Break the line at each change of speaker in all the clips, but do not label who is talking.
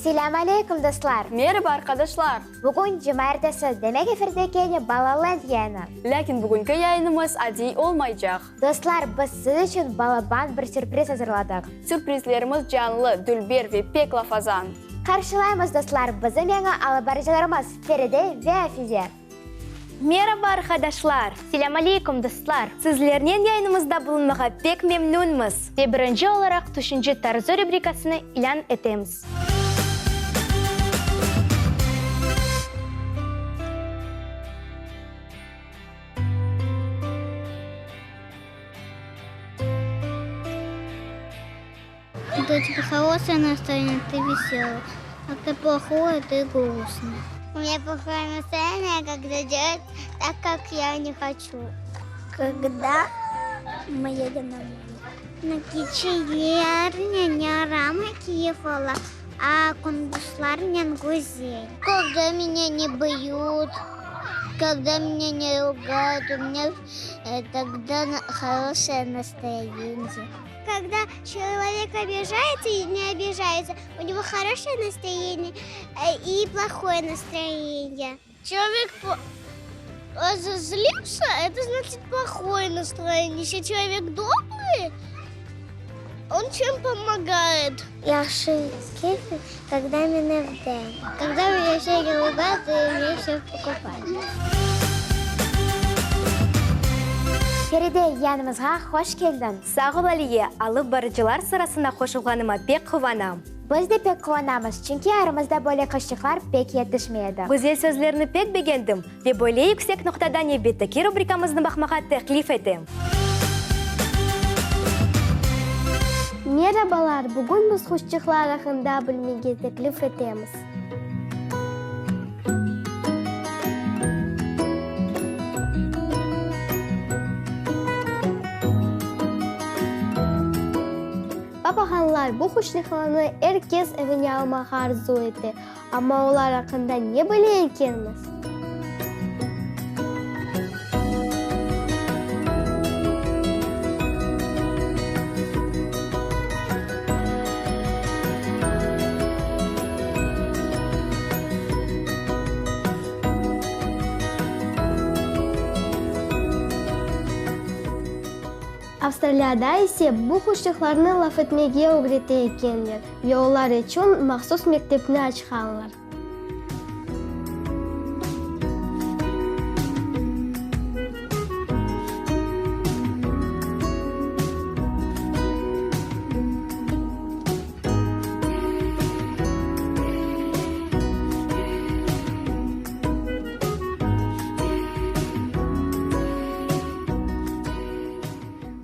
Selâm aleyküm, dostlar!
Meraba, arqadaşlar!
Bugün cumaertesi, demek efirde kene Balaland yayını.
Lâkin bugünki yayınımız adiy olmaycaq.
Dostlar, biz siz içün balaban bir sürpriz azırladıq.
Sürprizlerimiz canlı, dülber ve pek lafazan.
Qarşılaymız, dostlar, bizim yañı alıp barıcılarımız, Feride ve Afize.
Meraba, arqadaşlar!
Selâm aleyküm, dostlar!
Sizlernen yayınımızda bulunmağa pek memnünmiz.
Ve birinci olaraq Tüşünce tarzı rubrikasını ilân etemiz.
Когда у тебя хорошее настроение, ты веселый, а когда плохое, ты грустный. У меня плохое настроение, когда делают так, как я не хочу. Когда мы едем на море. Gecelernen arama keyif ola, a kündüzlernen güzel. Когда меня не бьют, когда меня не ругают, у меня тогда хорошее настроение. Когда человек обижается и не обижается, у него хорошее настроение и плохое настроение. Человек разозлился, это значит плохое настроение. Если человек добрый, он всем помогает. Yahşı keyf, когда men evde. Когда меня все не ругают и мне все покупают.
Feride, yanımızğa hoş keldiñ!
Sağ ol, Aliye, alıp barıcılar sırasına qoşulğanıma pek quvanam.
Biz de pek quvanamız, çünki aramızda böyle qızçıqlar pek yetişmey edi.
Güzel sözlerni pek begendim ve böyle yüksek noqtada nevbetteki rubrikamıznı baqmağa teklif etem.
Merabalar, bugün biz quşçıqlar aqqında bilmege teklif etemiz. Papağanlar bu quşçıqlarnı er kes evine almağa arzu ete, amma olar aqqında ne bile ekenmiz? Avstraliyada ise bu quşçıqlarnı laf etmege ögrete ekenler ve olar içün mahsus mektepni açqanlar.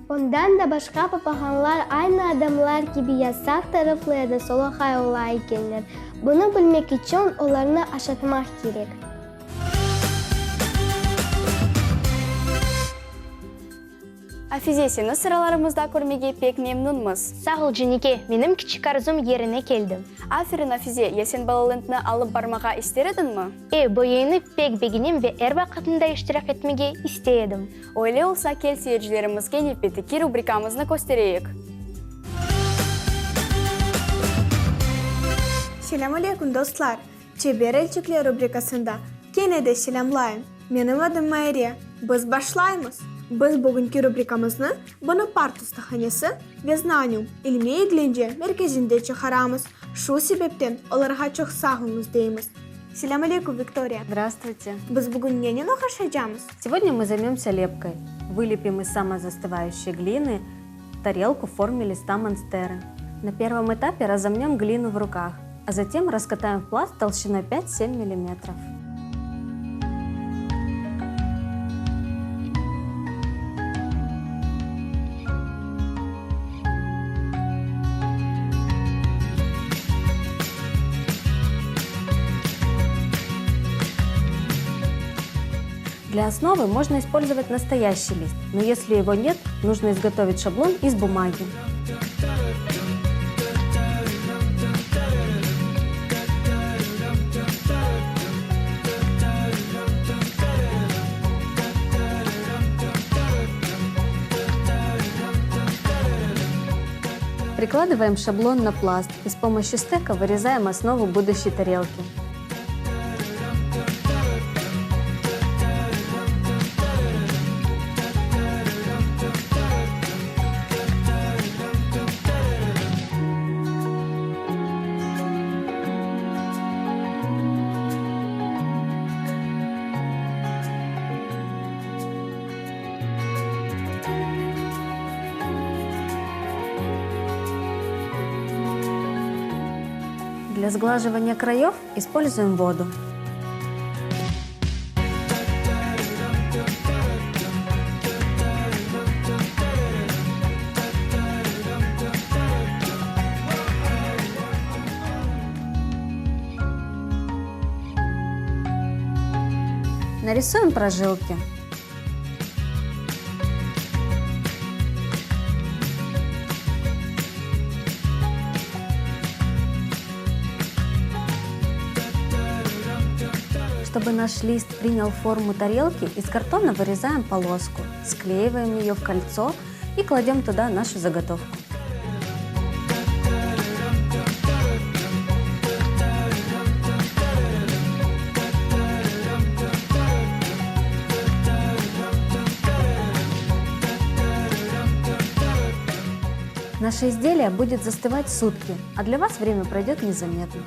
Ondan da başqa papağanlar aynı adamlar kibi ya sağ taraflı ya da solaqay ola ekenler. Bunı bilmek içün olarnı aşatmaq kerek.
Afize, seni sıralarımızda körmege pek memnünmiz.
Sağ ol, Cenike, menim kiçik arzum yerine keldi.
Aferin, Afize, ya sen Balalendni alıp barmağa ister ediñmi?
E, bu yayını pek begenem ve er vaqıtında iştirak etmege istey edim.
Öyle olsa, kel seyircilerimizge nevbetteki rubrikamıznı köstereyik.
Selâm aleyküm, dostlar! Çeber elçikler rubrikasında kene de selâmlayım. Menim adım Mayre. Biz başlaymız! Biz bugünki rubrikamıznı Bonapart ustahanesi ve Znanium ilmiy-eglence merkezinde çıqaramız. Şu sebepten olarğa çoq sağ oluñız deymiz. Selâm aleyküm, Viktoriya!
Zdravstvuyte!
Biz bugün nenen oğraşacamız?
Сегодня мы займемся лепкой. Вылепим из самозастывающей глины тарелку в форме листа монстеры. На первом этапе разомнем глину в руках, а затем раскатаем в пласт толщиной 5-7 миллиметров. Для основы можно использовать настоящий лист, но если его нет, нужно изготовить шаблон из бумаги. Прикладываем шаблон на пласт и с помощью стека вырезаем основу будущей тарелки. Для сглаживания краев используем воду. Нарисуем прожилки. Чтобы наш лист принял форму тарелки, из картона вырезаем полоску, склеиваем ее в кольцо и кладем туда нашу заготовку. Наше изделие будет застывать сутки, а для вас время пройдет незаметно.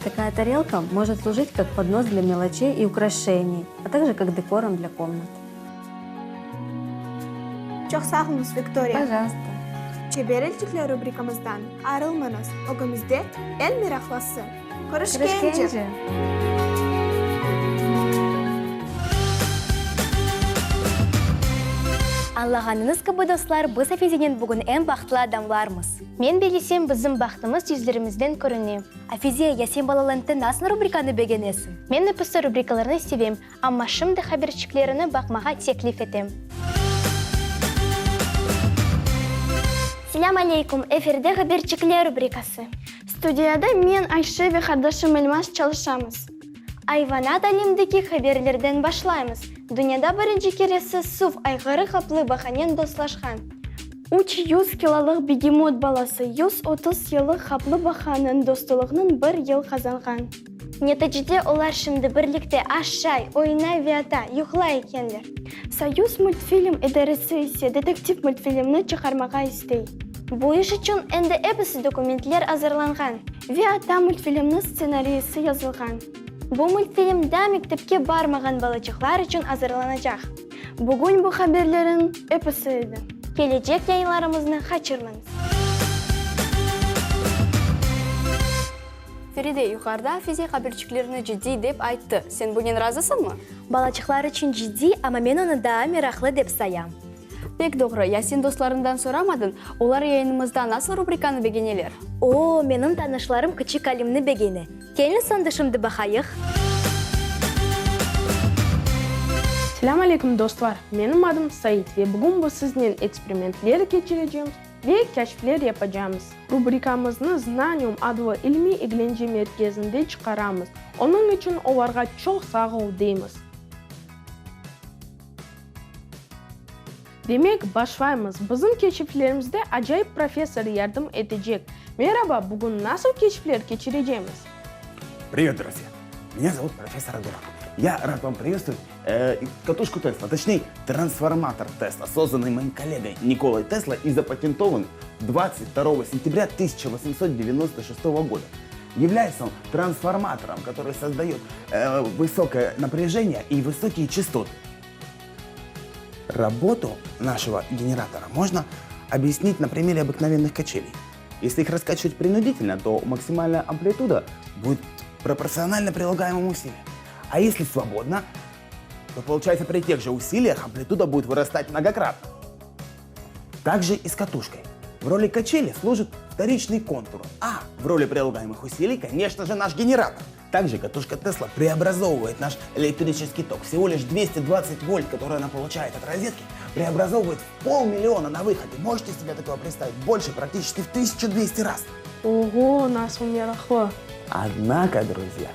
Такая тарелка может служить как поднос для мелочей и украшений, а также как декором для комнат.
Çoq sağ oluñız, Viktoriya.
Пожалуйста.
Çeber elçikler rubrikamızdan ayırılmañız, ögümizde eñ meraqlısı. Körüşkence!
Körüşkence!
Añlağanıñız kibi, dostlar, biz Afizenen bugün eñ bahtlı adamlarmız.
Men bilesem, bizim bahtımız yüzlerimizden körüne.
Afize, ya sen Balalandta nasıl rubrikanı begenesiñ?
Men episi rubrikalarnı sevem, amma şimdi haberçiklerini baqmağa teklif etem.
Selâm aleykum, efirde Haberçikler rubrikası.
Studiyada men, Ayşe ve qardaşım Elmaz çalışamız.
Ayvanat alemdeki haberlerden başlaymız. Dünyada birinci keresi suv ayğırı qaplı baqanen dostlaşqan.
300 kilolıq begemot balası 130 yıllıq qaplı baqanıñ dostluğınıñ bir yıl qazanğan.
Neticede olar şimdi birlikte aşay, oynay ve ata, yuqlay ekenler.
Soyuzmultfilm idaresi ise detektiv multfilmni çıqarmağa istey.
Bu iş içün endi episi dokumentler azırlanğan.
Ve atta multfilmniñ stsenariysi yazılğan.
Bu multfilm daa mektepke barmağan balaçıqlar içün azırlanacaq.
Bugün bu haberleriñ episi edi.
Kelecek yayınlarımıznı qaçırmañız.
Feride, yuqarıda Afize haberçiklerni ciddiy dep ayttı. Sen bunen razısıñmı?
Balaçıqlar içün ciddiy, amma men onı daa meraqlı dep sayam.
Pek doğru. Ya sen dostlarıñdan soramadıñ, olar yayınımızda nasıl rubrikanı begeneler?
O, menim tanışlarım Küçük Alimni begene. Keliñ sonda şimdi baqayıq.
Selâm aleyküm, dostlar! Menim adım Said ve bugün biz siznen eksperimentler keçirecemiz ve keşfler yapacamız. Rubrikamıznı Znanium adlı ilmiy-eglence merkezinde çıqaramız, onıñ içün olarğa çoq sağ ol deymiz. Demek, başlaymız. Bizim keşiflerimizde acayip professor yardım etecek. Meraba, bugün nasıl keşifler keçirecemiz?
Привет, друзья! Меня зовут профессор Дурак. Я рад вам приветствовать э, катушку Тесла, точнее, трансформатор Тесла, созданный моим коллегой Николой Тесла и запатентован 22 сентября 1896 года. Является он трансформатором, который создает э, высокое напряжение и высокие частоты. Работу нашего генератора можно объяснить на примере обыкновенных качелей. Если их раскачивать принудительно, то максимальная амплитуда будет пропорциональна прилагаемым усилиям. А если свободно, то получается при тех же усилиях амплитуда будет вырастать многократно. Также и с катушкой. В роли качели служит вторичный контур, а в роли прилагаемых усилий, конечно же, наш генератор. Также катушка Тесла преобразовывает наш электрический ток. Всего лишь 220 вольт, который она получает от розетки, преобразовывает в полмиллиона на выходе. Можете себе такое представить? Больше практически в 1200 раз.
Oğo, nasıl meraqlı!
Однако, друзья,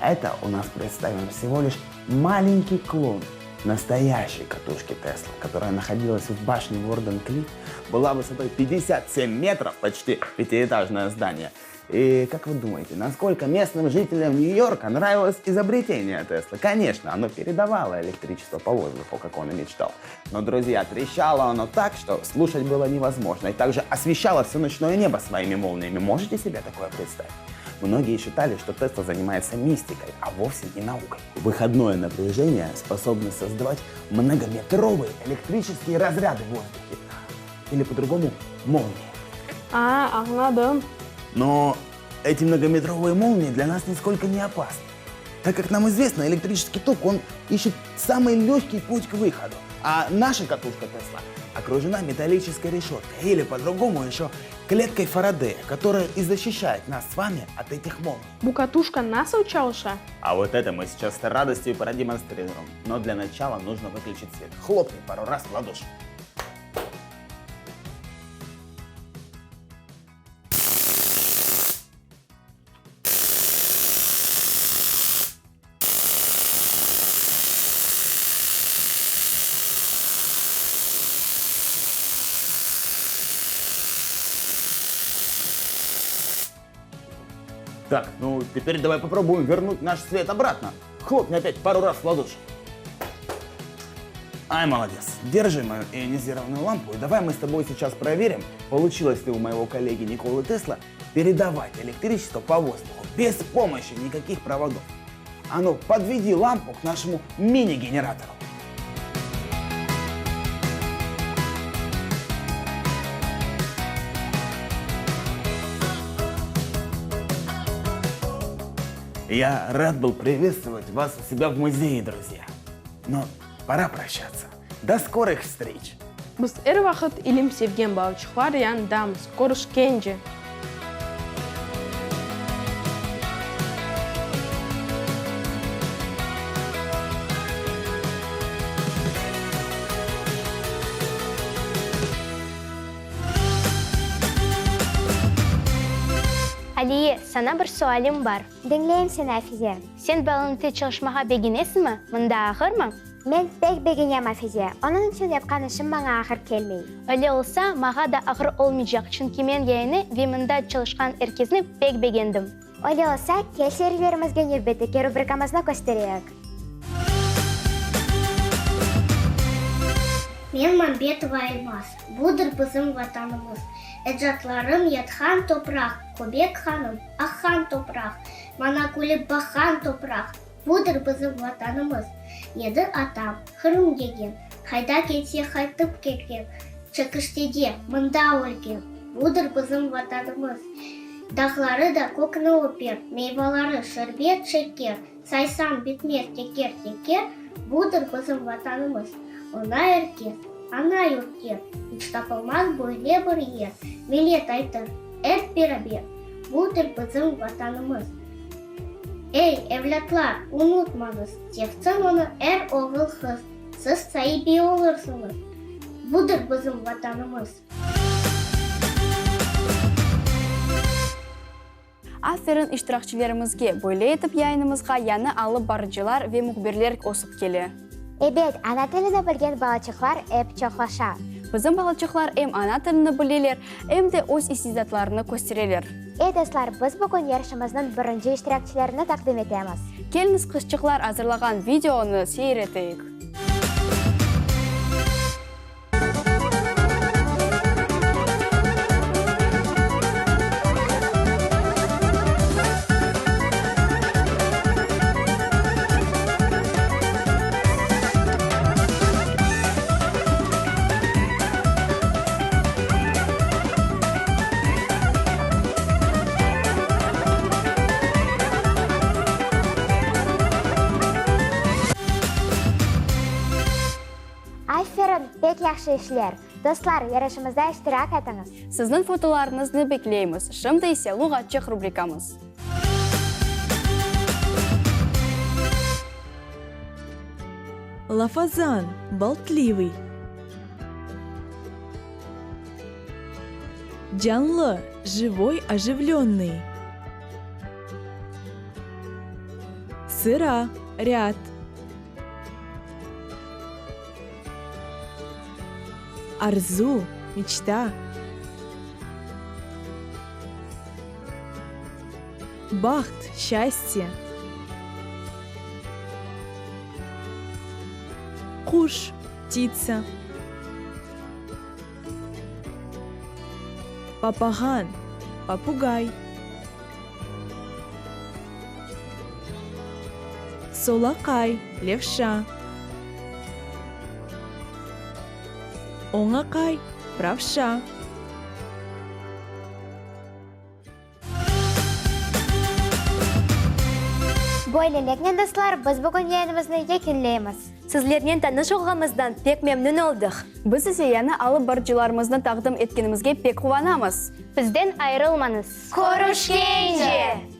это у нас представим всего лишь маленький клон настоящей катушки Тесла, которая находилась в башне Ворден-Клифф. была высотой 57 метров, почти пятиэтажное здание. И как вы думаете, насколько местным жителям Нью-Йорка нравилось изобретение Теслы? Конечно, оно передавало электричество по воздуху, как он и мечтал. Но, друзья, трещало оно так, что слушать было невозможно. И также освещало все ночное небо своими молниями. Можете себе такое представить? Многие считали, что Тесла занимается мистикой, а вовсе не наукой. Выходное напряжение способно создавать многометровые электрические разряды в воздухе. Или по-другому молнии.
A, añladım.
Но эти многометровые молнии для нас нисколько не опасны. Так как нам известно, электрический ток, он ищет самый легкий путь к выходу. А наша катушка Тесла окружена металлической решеткой, или по-другому еще клеткой Фарадея, которая и защищает нас с вами от этих молний.
Bu kатушка nasıl çalışa?
А вот это мы сейчас с радостью продемонстрируем. Но для начала нужно выключить свет. Хлопни пару раз в ладоши. Так, ну теперь давай попробуем вернуть наш свет обратно. Хлопни опять пару раз в ладоши. Ай, молодец. Держи мою ионизированную лампу, и давай мы с тобой сейчас проверим, получилось ли у моего коллеги Николы Тесла передавать электричество по воздуху без помощи никаких проводов. А ну, подведи лампу к нашему мини-генератору. Я рад был приветствовать вас у себя в музее, друзья. Но пора прощаться. До скорых встреч!
Biz er vaqıt ilim sevgen balaçıqlar yanındamız. Körüşkence!
Aliye, saña bir sualim bar.
Diñleyim seni, Afize.
Sen balıñte çalışmağa begenesiñmi? Mında ağırmı?
Men pek begenem, Afize. Onıñ içün yapqan işim maña ağır kelmey.
Öyle olsa, mağa da ağır olmaycaq, çünki men yayını ve mında çalışqan er kesni pek begendim.
Öyle olsa, kel seyircilerimizge nevbetteki rubrikamıznı köstereyik.
Men Mambetova Elmaz, budır bizim Vatanımız, Ecdatlarım yatqan topraq, Köbek qanım aqqan topraq, Maña külip baqqan topraq, Budır bizim Vatanımız. Edi atam, Qırım degen, Qayda ketse qaytıp kelgen, Çekiştede, mında ölgen, Budır bizim Vatanımız. Dağları da kökni öper, Meyvaları şerbet, şeker, Saysam bitmez teker-teker, Budır bizim Vatanımız. Oña er kes, Ana yurt der, İç tapılmaz böyle bir yer, Millet aytır, ep beraber, Budır bizim Vatanımız. Ey, evlâtlar, unutmañız, Sevsin onı er oğul-qız, Siz saibi olursıñız, Budır bizim Vatanımız.
Aferin iştirakçilerimizge, böyle etip yayınımızğa yañı alıp barıcılar ve mühbirler ösip kele.
Ebet, ana tilini bilgen balaçıqlar ep çoqlaşa.
Bizim balaçıqlar em ana tilini bileler, em de öz istidatlarını köstereler.
Ey, dostlar, biz bugün yarışımıznıñ birinci iştirakçilerini taqdim etemiz.
Keliñiz qızçıqlar azırlağan videonı seyir eteyik.
Aferin, pek yahşı işler! Dostlar, yarışımızda iştirak etiñiz!
Sizniñ fotolarıñıznı bekleymiz. Şimdi ise Luğatçıq rubrikamız.
Lafazan, boltливый. Canlı, живой, оживленный. Sıra, ряд. Arzu. Мечта. Baht, счастье. Quş, птица. Papağan, попугай. Solaqay, левша. Oñaqay, правша.
Böyleliknen, dostlar, biz bugün yayınımıznı yekünleymiz.
Sizlernen tanış olğanımızdan pek memnün oldıq.
Biz ise yañı alıp barıcılarımıznı taqdim etkenimizge pek quvanamız.
Bizden ayırılmañız.
Körüşkence!